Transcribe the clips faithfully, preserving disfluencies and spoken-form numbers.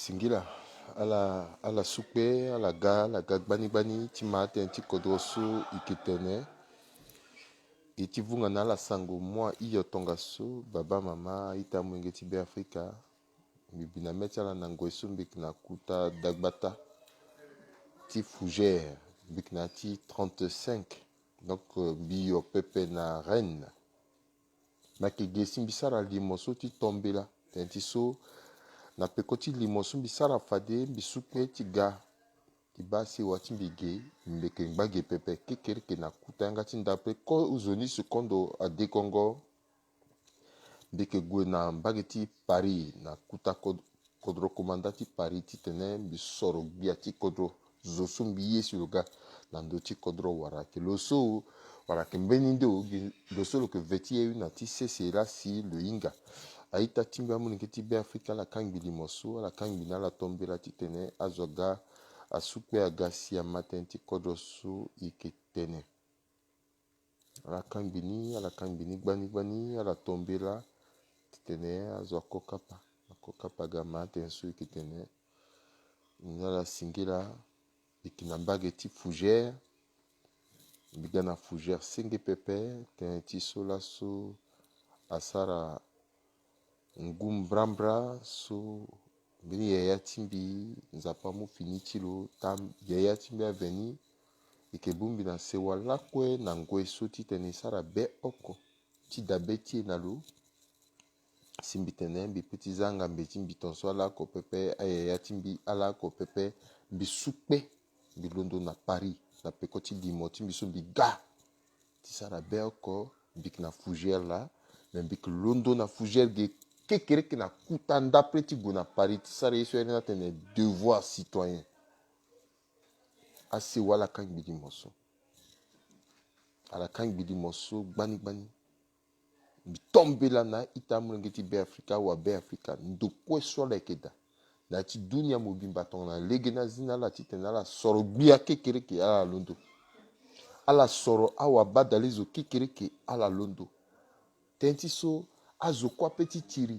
Singila, ala, ala sukpe, ala ga, ala ga gbani gbani, ti ma tënë ti kodro so i ke tene. E ti vunga na ala sango mua hio tongaso, baba, mama, a-ita, amolenge ti Beafrika. Mbi bi na mê ti ala na ngoi so mbi yeke na kuta dagbata ti fougère, mbi yeke na ya ti trente-cinq. Donc, euh, mbi hio pepe na Rennes. Mbi yeke ge si mbi sara limo so ti tombela. Tënë ti so, na peko ti limo so mbi sara fade, mbi sukpe ti ga ti baa sewa ti mbi ge, mbi yeke ngba ge pepe kekereke na kuta yanga ti ndapre kozoni sekondo adekongo. Mbi yeke gue na mbage ti Paris, na kuta kod-, kodro komanda ti Paris titene mbi soro gbia ti kodro zo so mbi ye si lo ga na ndö ti kodro wala ayeke lo so, wala ayeke mbeni nde o gi lo so lo yeke ve ti ye na ti sese laa si lo hinga. A-ita ti mbi, amolenge ti Beafrika, ala kangbi limo so, ala kangbi na ala tombela titene azo aga, asukpe aga si ama tënë ti kodro so e yeke tene. Ala kangbi ni, ala kangbi ni gbani gbani, ala tombela titene azo ako kapa. Ako kapa ga ma tënë so e yeke tene. Ni ala singila, e yeke na mbage ti fougère. Mbi ga na fougère senge pepe, tënë ti so laso asara ngu mbrambra so mbeni yaya ti mbi, Nzapa amu fini ti lo, ta yaya ti mbi aveni. E yeke bongbi na sewa lakue na ngoi so titene e sara be oko ti dabe ti e na lo. Si mbi tene mbi peut ti zanga mbe ti mbi tongaso, ala oko pepe, ayaya ti mbi ala oko pepe. Mbi sukpe, mbi londo na Paris, na peko ti limo ti mbi so mbi ga ti sara be oko, mbi yeke na fougère laa. Me mbi yeke londo na fougère ge kekereke na kuta ndapre ti gue na Paris ti sara ye so ya ni atene devoir citoyen. Asewa ala kangbi limo so. Ala kangbi limo so gbani gbani. Mbi tombela na a-ita, amolenge ti Beafrika, awa Beafrika, ndo kue so ala yeke daa na ya ti dunia mobimba tongana lege ni azi na ala titene ala soro gbia kekereke, ala londo. Ala soro awabadalezo kekereke, ala londo. Tënë ti so, azo kue ape ti tiri,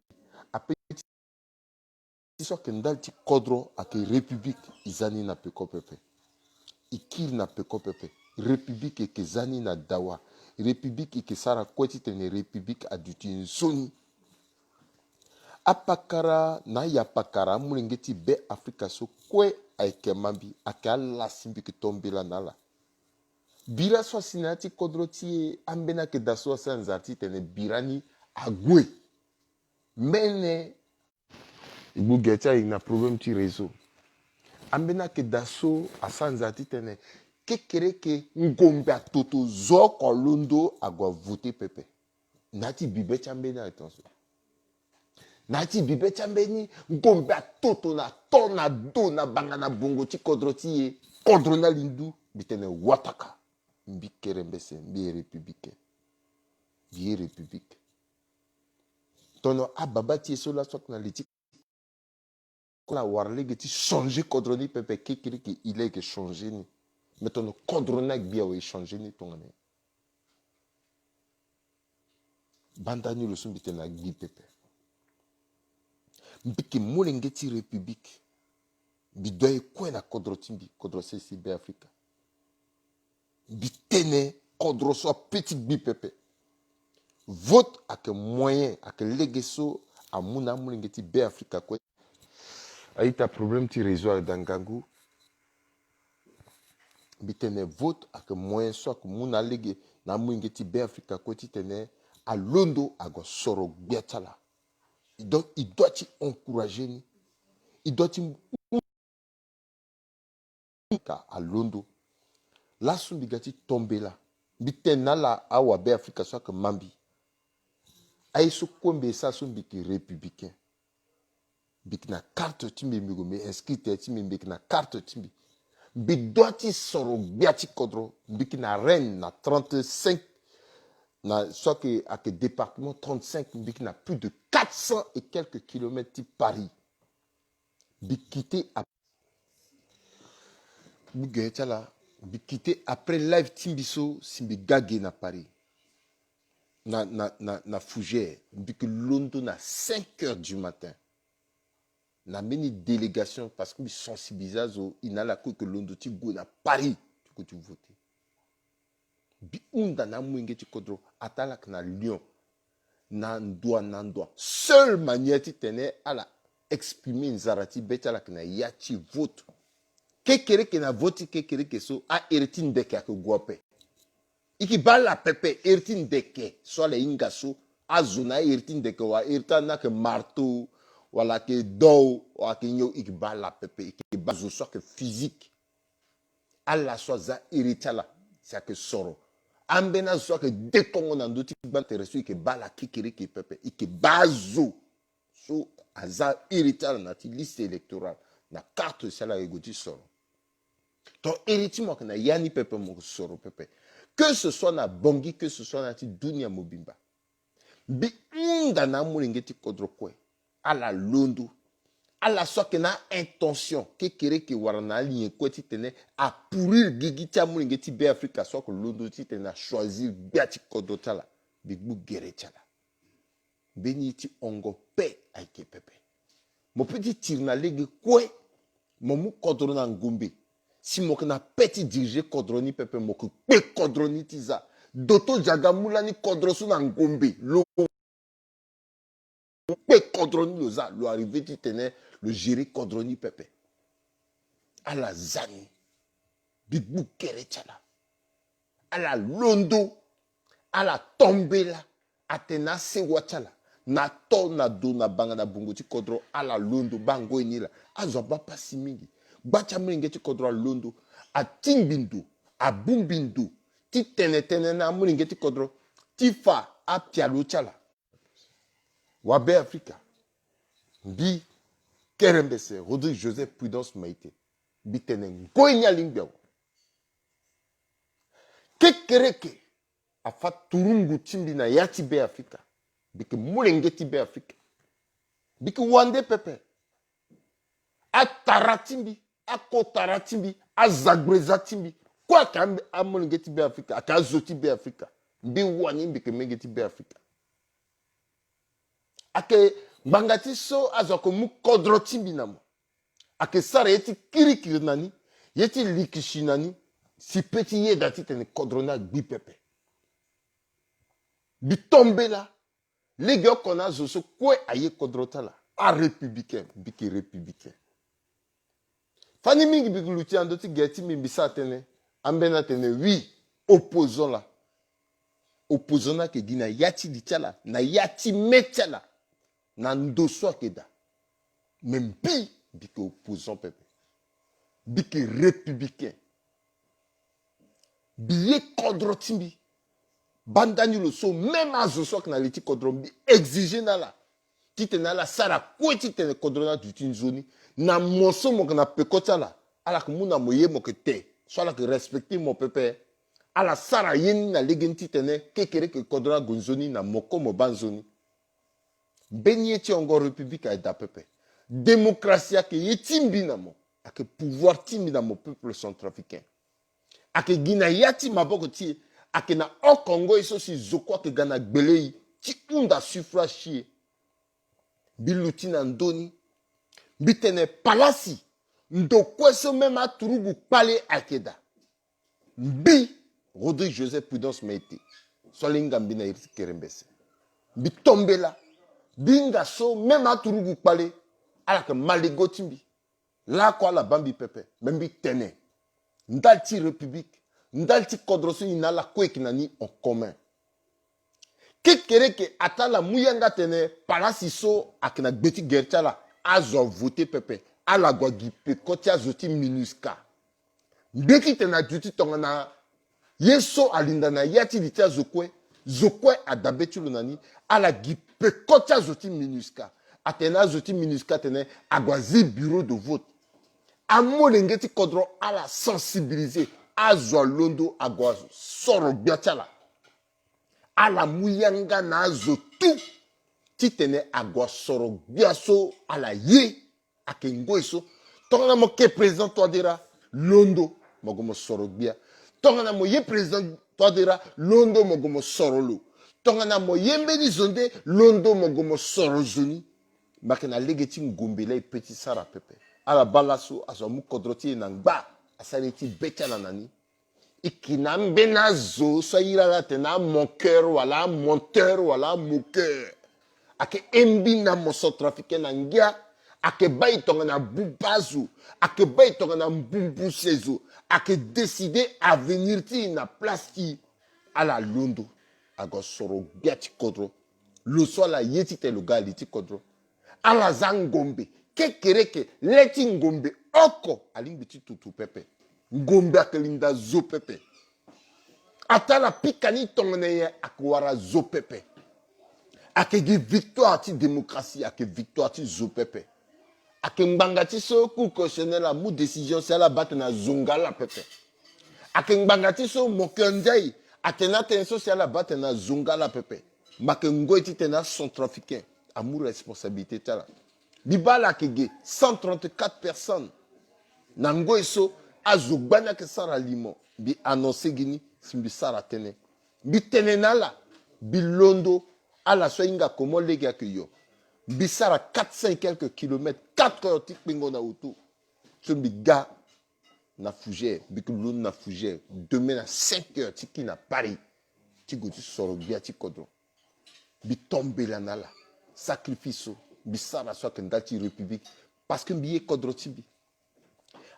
ape ti so ayeke ndali ti kodro ayeke République, e za ni na peko pepe. E kiri na peko pepe. République e yeke za ni na dawa. République e yeke sara kue titene République aduti nzoni. Apakara na ayapakara, amolenge ti Beafrika so kue ayeke ma mbi, ayeke ala si mbi yeke tombela na ala. Bira so asi na ya ti kodro ti e, ambeni ayeke daa so asara nzara titene bira ni ague. Mbeni e gbu ge ti aye na problème ti réseau. Ambeni ayeke daa so asara nzara titene kekereke ngombe atoto zo oko alondo ague avote pepe. Na ya ti bibe ti ambeni aye tongaso. Na ya ti bibe ti ambeni ngombe atoto na to na do na banga na bongo ti kodro ti e, kodro ni ali ndu. Mbi tene wataka. Mbi kere mbese, mbi ye républicain. Mbi ye république. Tono ababa ti e so laso ayeke na li ti Ala wara lege ti changer kodro ni pepe, kekereke e laa e yeke changer ni. Me tono kodro ni agbi awe, e changer ni tongana nyen? Banda ni lo so mbi tene agbi pepe. Mbi yeke molenge ti République. Mbi doit ye kue na kodro ti mbi, kodro sese Beafrika. Mbi tene kodro so ape ti gbi pepe. Vote ayeke moyen, ayeke lege so amu na amolenge ti Beafrika kue. A-ita, problème ti réseau ayeke daa ngangu. Mbi tene vote ayeke moyen so ayeke mu na alege na amolenge ti Beafrika kue titene alondo ague asoro gbia ti ala. Donc, il doit ti encourager ni. Il doit ti ka alondo. Laso mbi ga ti tombela. Mbi tene na ala awa Beafrika so ayeke ma mbi. Aye so kue mbi ye sara so mbi yeke républicain. Mbi yeke na carte ti mbi, mbi gue mbi inscrit ti mbi, mbi yeke na carte ti mbi. Mbi doit ti soro gbia ti kodro. Mbi yeke na Rennes na trente-cinq, na so ayeke, ayeke département trente-cinq, mbi yeke na plus de quatre cents et quelques kilomètres ti Paris. Mbi quitté ap-, mbi gere ti ala, mbi quitté après live ti mbi so si mbi ga ge na Paris. Na, na, na, na Fougères, mbi yeke londo na cinq heures du matin. na mbeni délégation, parce que mbi sensibiliser azo, e na ala kue ke londo ti gue na Paris ti gue ti voter. Mbi hunda na amolenge ti kodro, ataa ala yeke na Lyon, na ndua na ndua, seule manière titene ala exprimer nzara ti be ti ala yeke na ya ti vote. Kekereke na vote ti kekereke so, ahere ti ndeke ayeke gue ape. E yeke baa ala pepe, here ti ndeke so ala hinga so. Azo na ahere ti ndeke, wala here ti ala ni ayeke marteau, wala ayeke dau, wala ayeke nyon, e yeke baa ala pepe. E yeke baa zo so ayeke physique. Ala so aza here ti ala si ayeke soro. Ambeni azo so ayeke dekongo na ndö ti gbani tere so, e yeke baa ala kekereke pepe. E yeke baa azo so aza here ti ala na ya ti liste électorale, na carte si ala yeke gue ti soro. Donc here ti mo ayeke na ya ni pepe, mo yeke soro pepe. Que ce soit na Bangui, que ce soit na ya ti dunia mobimba. Mbi hunda na amolenge ti kodro kue, ala londo. Ala so ayeke na intention kekereke wala na anyen kue titene a pourrir gigi ti amolenge ti Beafrika so ayeke londo titene a choisir gbia ti kodro ti ala, mbi gbu gere ti ala. Mbeni ye ti hongo pe ayeke pepe. Mo peut ti tiri na lege kue, mo mu kodro na ngombe. Si mo yeke na pe ti diriger kodro ni pepe, mo yeke kpe kodro ni ti za. Doto Diaga mu lani kodro so na ngombe, lo kpe kodro ni, lo za, lo arriver titene lo gérer kodro ni pepe. Ala za ni. Mbi gbu gere ti ala. Ala londo. Ala tombela. Atene na asewa ti ala, na to, na do, na banga, na bongo ti kodro, ala londo. Baa ngoi ni laa, azo abaa pasi mingi. Gba ti amolenge ti kodro alondo, atingbi ndo, abongbi ndo ti tene tënë na amolenge ti kodro ti fa apialo ti ala. Wa Beafrika, mbi Kerembese Rodrigue Joseph Prudence Maite, mbi tene ngoi ni alingbi awe. Kekereke afa turungu ti mbi na ya ti Beafrika. Mbi yeke molenge ti Beafrika. Mbi yeke wande pepe. Atara ti mbi, akotara ti mbi, azagreza ti mbi kue ayeke ambe-, amolenge ti Beafrika, ayeke azo ti Beafrika. Mbi wani mbi yeke molenge ti Beafrika. Ayeke ngbanga ti so azo ayeke mu kodro ti mbi na mo. Ayeke sara ye ti kirikiri na ni, ye ti likisi na ni, si pe ti yeda titene kodro ni agbi pepe. Mbi tombela, legeoko na azo so kue aye kodro ti ala, arépublicain, mbi yeke républicain. Fani mingi mbi yeke luti na ndö ti gere ti mbi, mbi sara tënë, ambeni atene oui, opposant laa. Opposant ni ayeke gi na ya ti li ti ala, na ya ti me ti ala, na ndo so ayeke daa. Me mbi, mbi yeke opposant pepe. Mbi yeke républicain. Mbi ye kodro ti mbi. Banda ni lo so, même azo so ayeke na li ti kodro, mbi exiger na ala titene ala sara kue titene kodro ni aduti nzoni. Na mo so mo yeke na peko ti ala, ala yeke mu na mo ye, mo yeke te. So ala yeke respecter mo pepe, ala sara ye ni na lege ni titene kekereke kodro ni ague nzoni, na mo kue mo baa nzoni. Mbeni ye ti hongo République ayeke daa pepe. Démocratie ayeke ye ti mbi na mo, ayeke pouvoir ti mbi na mo, peuple centrafricain. Ayeke gi na ya ti maboko ti e, ayeke na oko ngoi so si zo kue ayeke ga na gbele e ti hunda suffrage ti e. Mbi luti na ndö ni, mbi tene palasi, ndo kue so même aturugu kpale ayeke daa. Mbi, Rodrigue Joseph Prudence Maite, so ala hinga mbi na iri ti Kerembese, mbi tombela. Mbi hinga so même aturugu kpale ala yeke malego ti mbi. Laoko ala baa mbi pepe, me mbi tene ndali ti République, ndali ti kodro so e na ala kue e yeke na ni en commun. Kekereke ataa ala mu yanga atene palasi so ayeke na gbe ti gere ti ala, azo avote pepe, ala gue agi peko ti azo ti MINUSCA. Mbi ye titene aduti tongana ye so alinda na ya ti li ti azo kue, zo kue adabe ti lo na ni, ala gi peko ti azo ti MINUSCA. Atene azo ti MINUSCA atene ague azi bureau de vote. Amolenge ti kodro ala sensibiliser, azo alondo ague asoro gbia ti ala. Ala mu yanga na azo tout titene ague asoro gbia so ala ye. Ayeke ngoi so, tongana mo ke président Touadéra, londo mo gue mo soro gbia. Tongana mo ye président Touadéra, londo mo gue mo soro lo. Tongana mo ye mbeni zo nde, londo mo gue mo soro zo ni. Mbi yeke na lege ti ngombe laa e pe ti sara pepe. Ala baa laso azo amu kodro ti e na ngba, asara ye ti be ti ala na ni. E yeke na ambeni azo so airi ala atene amonqueur wala amonteur wala amoqueur. Ayeke hembi na mo centrafricain na ngia. Ayeke baa e tongana buba azo. Ayeke baa e tongana mbumbu sezo. Ayeke décider avenir ti e na place ti ala londo. Ague asoro gbia ti kodro. Lo so ala ye titene lo ga ali ti kodro. Ala za ngombe kekereke. Le ti ngombe oko alingbi ti tutu pepe. Ngombe ayeke linda zo pepe. Ataa ala pika ni tongana nyen? Ayeke wara zo pepe. Ayeke gi victoire ti démocratie, ayeke victoire ti zo pepe. Ayeke ngbanga ti so Cour constitutionnelle amu décision si ala baa atene azonga ala pepe. Ayeke ngbanga ti so Mokion Ndiaye atene atënë so si ala baa atene azonga ala pepe. Mbi yeke ngoi titene acentrafricain amu responsabilité ti ala. Mbi baa ala yeke ge cent trente-quatre personnes. Na ngoi so azo gbani ayeke sara limo, mbi annoncer gi ni si mbi sara tënë. Mbi tene na ala, mbi londo ala so ahinga comment lege ayeke yo. Mbi sara quatre cents et quelques kilomètres, quatre heures ti kpengo na auto. So mbi ga na Fougères, mbi yeke londo na Fougères demain na cinq heures ti kiri na Paris ti gue ti soro gbia ti kodro. Mbi to mbela na ala sacrifice so mbi sara so ayeke ndali ti République, parce que mbi ye kodro ti mbi.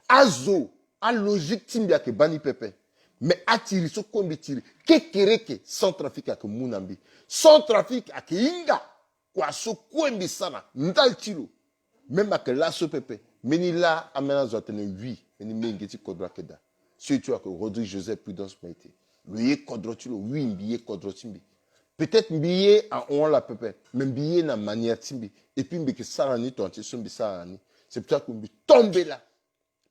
Azo, alogique ti mbi ayeke baa ni pepe. Mais atiri so kue mbi tiri kekereke, Centrafrique ayeke mu na mbi. Centrafrique ayeke hinga kua so kue mbi sara ndali ti lo. Même ayeke laso pepe, mbeni laa ambeni azo atene oui, mbeni molenge ti kodro ayeke daa. So e ti lo ayeke Rodrigue Joseph Prudence Maite. Lo ye kodro ti lo, oui, mbi ye kodro ti mbi. Peut-être mbi ye ahon ala pepe, mais mbi ye na manière ti mbi. Et puis mbi yeke sara ni tongana ti so mbi sara na ni. C'est pour ça que mbi to mbela.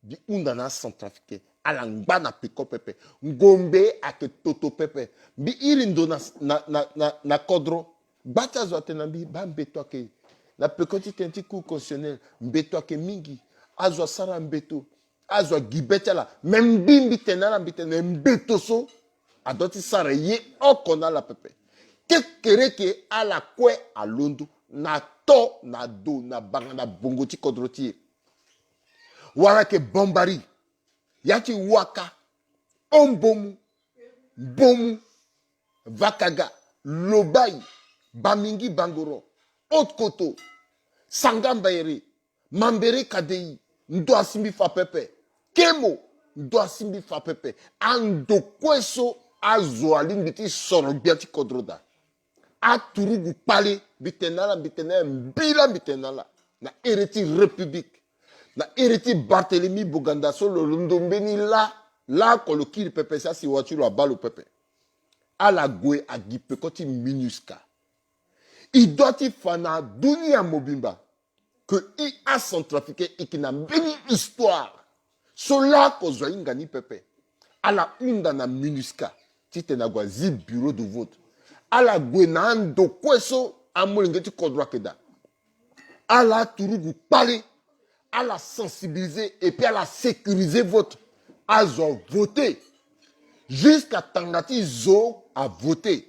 Mbi hunda na acentrafricain, ala ngba na peko pepe. Ngombe ayeke toto pepe. Mbi iri ndo na, na, na, na, na kodro. Gba ti azo atene na mbi, baa mbeto ayeke na peko ti tënë ti Cour constitutionnelle, mbeto ayeke mingi. Azo asara mbeto. Azo agi be ti ala. Me mbi, mbi tene na ala, mbi tene mbeto so adoit ti sara ye oko na ala pepe. Kekereke ala kue alondo na to na do na banga na bongo ti kodro ti e. Wala ayeke Bambari, ya ti Waka, Ombomu, Mbomu, Vakaga, Lobaye, Bamingi Bangoro, Haute-Kotto, Sanga Mbaere, Mambere Kadei, ndo asi mbi fa pepe. Kemo, ndo asi mbi fa pepe. Ando kue so azo alingbi ti soro gbia ti kodro daa. Aturugu kpale, mbi tene na ala, mbi tene na ala, mbi laa mbi tene na ala. Na ere ti République, na ere ti Barthélemy Boganda so lo londo mbeni laa, laoko lo kiri pepe si asiwa ti lo abaa lo pepe. Ala gue agi peko ti MINUSCA. E doit ti fa na dunia mobimba que i acentrafricain e yeke na mbeni histoire. So laoko zo ahinga ni pepe. Ala hunda na MINUSCA titene ague azi bureau de vote. Ala gue na ando kue so amolenge ti kodro ayeke daa. Ala aturugu kpale, ala sensibiliser et puis ala sécuriser vote. Azo avoter. Jusqu'à tanga ti zo avoter.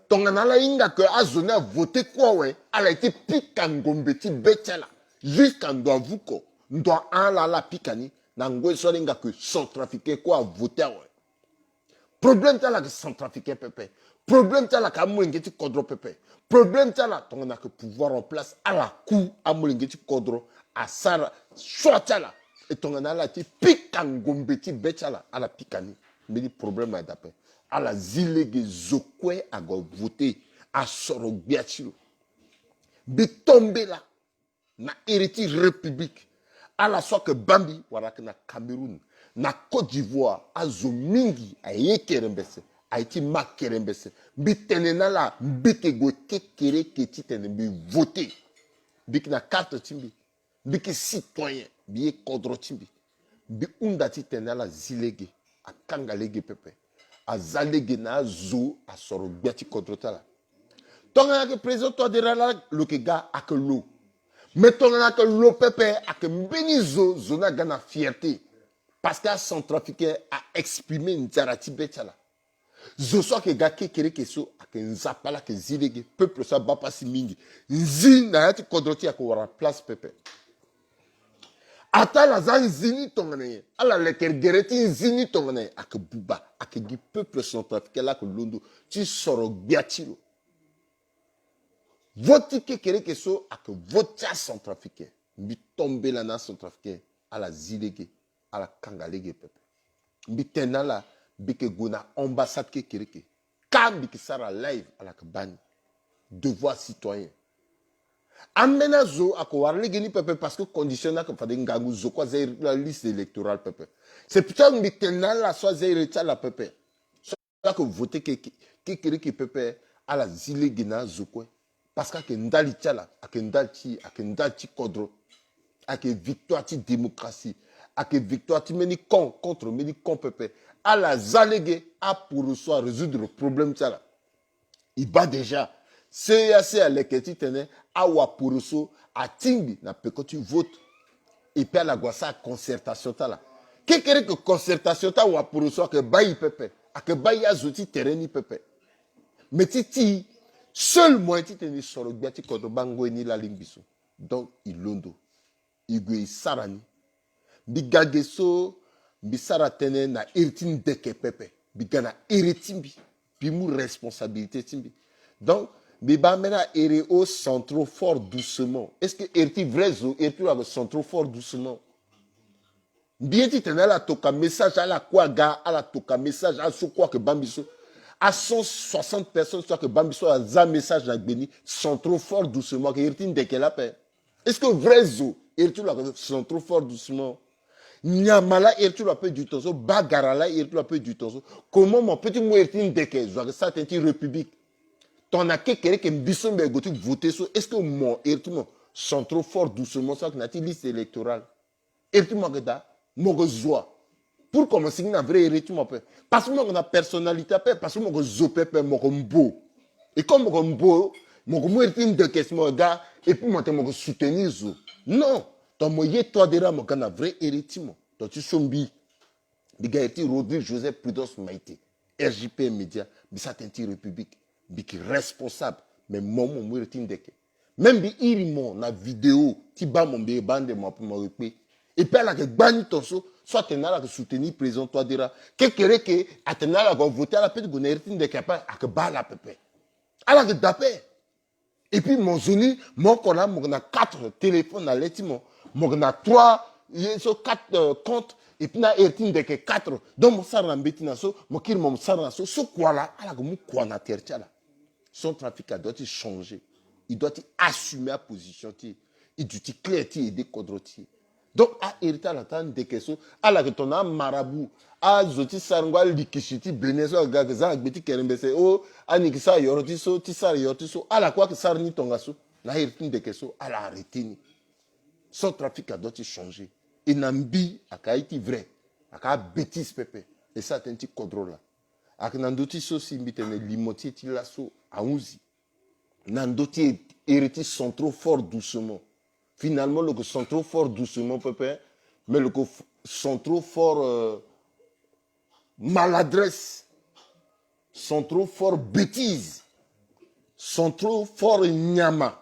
Tongana ala hinga que azo ni avoter kue awe, ala ye ti pika ngombe ti be ti ala. Jusqu'à ndo avuko, ndo ahon ala, ala pika ni. Na ngoi so ala hinga que centrafricain kue avoter awe. Problème ti ala ayeke centrafricain pepe. Problème ti ala ayeke amolenge ti kodro pepe. Problème ti ala tongana ayeke pouvoir en place, ala ku amolenge ti kodro asara choix ti ala. E tongana ala ti pika ngombe ti be ti ala, ala pika ni. Mbeni problème ayeke daa ape. Ala zi lege, zo kue ague avoter, asoro gbia ti lo. Mbi to mbela na ere ti République. Ala so ayeke baa mbi wala ayeke na Cameroun, na Côte d'Ivoire, azo mingi aye kerembese, aye ti ma kerembese. Mbi tene na ala, mbi yeke gue kekereke titene mbi voter. Mbi yeke na carte ti mbi. Mbi yeke citoyen, mbi ye kodro ti mbi. Mbi hunda titene ala zi lege, akanga lege pepe. Aza lege na azo asoro gbia ti kodro ti ala. Tongana ayeke président Touadéra laa lo yeke ga, ayeke lo. Mais tongana ayeke lo pepe, ayeke mbeni zo, zo ni aga na fierté. Parce que acentrafricain a exprimer nzara ti be ti ala. Zo so ayeke ga kekereke so ayeke Nzapa, ala yeke zi lege. Peuple so abaa pasi mingi. Nzi na ya ti kodro ti e ayeke wara place pepe. Ataa ala za nzi ni tongana nyen? Ala leke gere ti nzi ni tongana nyen? Ayeke buba, ayeke gi peuple centrafricain laa ayeke londo ti soro gbia ti lo. Vote ti kekereke so ayeke vote ti acentrafricain. Mbi tombela na acentrafricain, ala zi lege, ala kanga lege pepe. Mbi tene na ala, mbi yeke gue na ambassade kekereke. Ka mbi yeke sara live, ala yeke baa ni. Devoir citoyen. Ambeni azo ayeke wara lege ni pepe parce que condition ni ayeke fade ngangu zo kue aza iri ti la liste électorale pepe. C'est pour ça mbi tene na ala so aza iri ti ala pepe. So ayeke vote ke, ke, kekereke pepe, ala zi lege na azo kue. Parce que ayeke ndali ti ala, ayeke ndali ti, ayeke ndali ti kodro. Ayeke victoire ti démocratie. Ayeke victoire ti mbeni camp contre mbeni camp pepe. Ala za lege, aporoso arésoudre problème ti ala. E baa déjà, C E A C aleke titene awaporoso atingbi na peko ti vote. Et puis ala gue asara concertation ti ala. Kekereke concertation ti awaporoso ayeke baa e pepe. Ayeke baa e azo ti tere ni pepe. Mais ti ti, seul moyen titene e soro gbia ti kodro baa ngoi ni laa lingbi so. Donc e londo. E gue e sara ni. Mbi ga ge so mbi sara tënë na iri ti ndeke pepe. Mbi ga na iri ti mbi. Mbi mu responsabilité ti mbi. Donc mbi baa ambeni ahere o, centraux fort doucement. Est-ce que iri ti vrai zo, iri ti lo ayeke centraux fort doucement? Mbi ye titene ala toka message, ala kue aga, ala toka message, aso kue ayeke baa mbi so. A cent soixante personnes so ayeke baa mbi so aza message na gbe ni, centraux fort doucement, ayeke iri ti ndeke laa ape. Est-ce que vrai zo, iri ti lo ayeke centraux fort doucement? Nyama laa iri ti lo ape du temps so, bagara laa iri ti lo ape du temps so. Comment mo peut ti mu iri ti ndeke, zo ayeke sara tënë ti république? Tongana kekereke mbi so mbi gue ti voter so, est-ce que mo, iri ti mo, centraux fort doucement so ayeke na ya ti liste électorale? Iri ti mo ayeke daa, mo yeke zo wa. Pourquoi mo sigi na vrai iri ti mo ape? Parce que mo yeke na personnalité ape, parce que mo yeke zo pepe, mo yeke mbo. Et comme mo yeke mbo, mo yeke mu iri ti ndeke si mo daa, et puis mo tene mo yeke soutenir zo. Non. Donc mo ye toi de ra mo ga na vrai iri ti mo. Donc ti so mbi, mbi ga iri ti Rodrigue Joseph Prudence Maïté, R J P M Média, mbi sara tënë ti république, mbi yeke responsable, mais mo, mo mu iri ti ndeke. Même mbi iri mo na vidéo ti baa mo, mbi baa ande mo ape, mo yeke kpe. Et puis ala yeke gbaa ni tongaso, so atene na ala yeke soutenir président Touadéra. Kekereke atene na ala yeke voter, ala peut ti gue na iri ti ndeke ape, ayeke baa ala pepe. Ala yeke daa ape. Et puis mo zo ni, mo oko laa mo yeke na quatre téléphone na le ti mo. Mo yeke na trois, ye so quatre, euh, compte. Et puis na iri ti ndeke quatre. Donc mo sara na mbeti na so, mo kiri mo, mo sara na so. So kua laa, ala yeke mu kua na tere ti ala. Centrafrique doit ti changer. Il doit ti assumer aposition ti e. E duti clair ti aider kodro ti e. Donc airi ti ala ti andeke so, ala yeke tongana amarabout, azo ti sarango alikisi ti Bénin so aga yeke za na gbe ti kerembese, o, ani yeke sara yoro ti so, ti sara yoro ti so, ala kue ayeke sara ni tongaso. Na airi ti ndeke so ala arrêter ni. Centrafrique doit ti changer. E na mbi ayeke aye ti vrai, ayeke abêtise pepe. E sara tënë ti kodro laa. Ayeke na ndö ti so si mbi tene limo ti e ti laso ahunzi. Na ndö ti e, iri ti centraux fort doucement. Finalement lo yeke centraux fort doucement pepe, mais lo yeke f-, centraux fort, euh, maladresse, centraux fort bêtise, centraux fort nyama,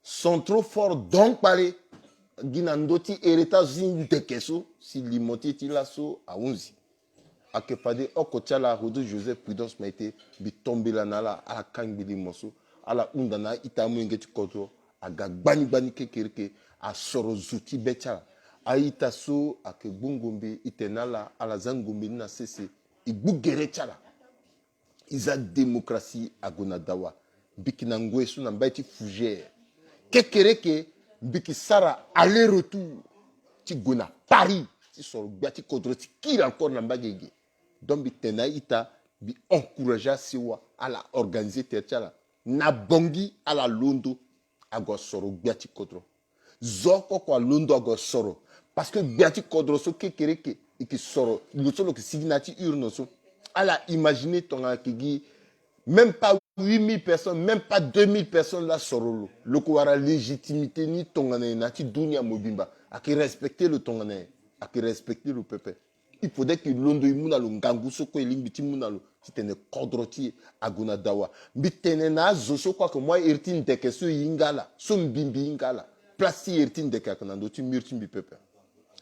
centraux fort don kpale. Gi na ndö ti iri ti azo ti ndeke so si limo ti e ti laso ahunzi. Ayeke fade oko ti ala, Rodrigue Joseph Prudence Maïté, mbi tombela na ala, ala kangbi limo so, ala hunda na a-ita amolenge ti kodro, aga gbani gbani kekereke, asoro zo ti be ti ala. A-ita so ayeke gbu ngombe, e tene na ala, ala za ngombe ni na sese, e gbu gere ti ala. E za démocratie ague na dawa. Mbi yeke na ngoi so na mbai ti fougère. Kekereke mbi yeke sara aller retour ti gue na Paris ti soro gbia ti kodro ti kiri encore na mbage ge. Donc mbi tene na a-ita, mbi encourager asewa ala organiser tere ti ala. Na Bangui ala londo ague asoro gbia ti kodro. Zo oko oko alondo ague asoro. Parce que gbia ti kodro so kekereke e yeke soro, lo so lo yeke sigi na ya ti urne so. Ala imaginer tongana ayeke gi même pas huit mille personnes, même pas deux mille personnes laa asoro lo. Lo yeke wara légitimité ni tongana nyen na ya ti dunia mobimba? Ayeke respecter lo tongana nyen? Ayeke respecter lo pepe. Il faudrait que londo e mu na lo ngangu so kue e lingbi ti mu na lo titene kodro ti e ague na dawa. Mbi tene na azo so kue ayeke mu airi ti ndeke so e hinga ala, so mbi mbi hinga ala. Place ti iri ti ndeke ayeke na ndö ti mur ti mbi pepe.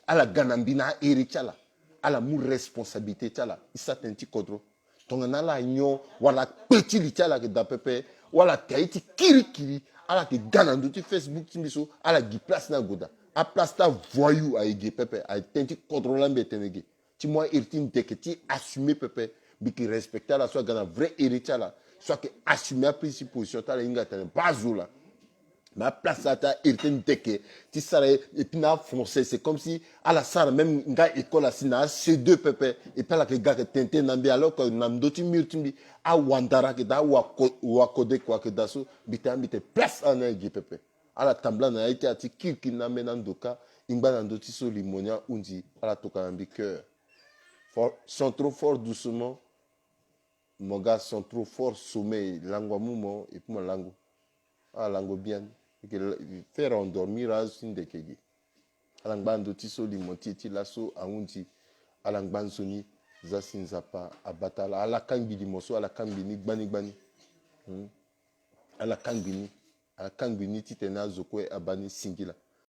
Ala ga na mbi na airi ti ala. Ala mu responsabilité ti ala. E sara tënë ti kodro. Tongana ala nyon wala kpe ti li ti ala ayeke daa pepe, wala taille ti kirikiri, ala yeke ga na ndö ti Facebook ti mbi so, ala gi place ni ague daa. Aplace ti avoyou aye ge pepe, aye tënë ti kodro laa mbi tene ge. Ti mu airi ti ndeke ti assumer pepe. Mbi yeke respecter ala so aga na vrai iri ti ala, so ayeke assumer aprise ti position ti ala, e hinga atene baa zo laa. Mais aplace ti airi ti ndeke ti sara ye, et puis na afoncé, c'est comme si ala sara même nga école asi na a C deux pepe. Et puis ala yeke ga ayeke tene tënë na mbi, alors que na ndö ti mur ti mbi awandara ayeke daa, awakodeko ayeke daa so. Mbi tene mbi tene place ani aye ge pepe. Ala tambula na ya ti ala ti kirikiri na ambeni ando kâ. E ngba na ndö ti so limo ni ahunzi, ala tokua na mbi cœur. Fort, chante trop fort doucement. Mo ga chante trop fort sommeil, lango amu mo, et puis mo lango. Ala lango biani. Eke la-, faire endormir azo ti ndeke ge. Ala ngba ndo ti so limo ti e ti laso ahunzi. Ala ngba nzoni. Za si Nzapa abata ala. Ala kangbi limo so, ala kangbi ni gbani gbani. Hmm. Ala kangbi ni. Ala kangbi ni titene azo kue abaa ni singila.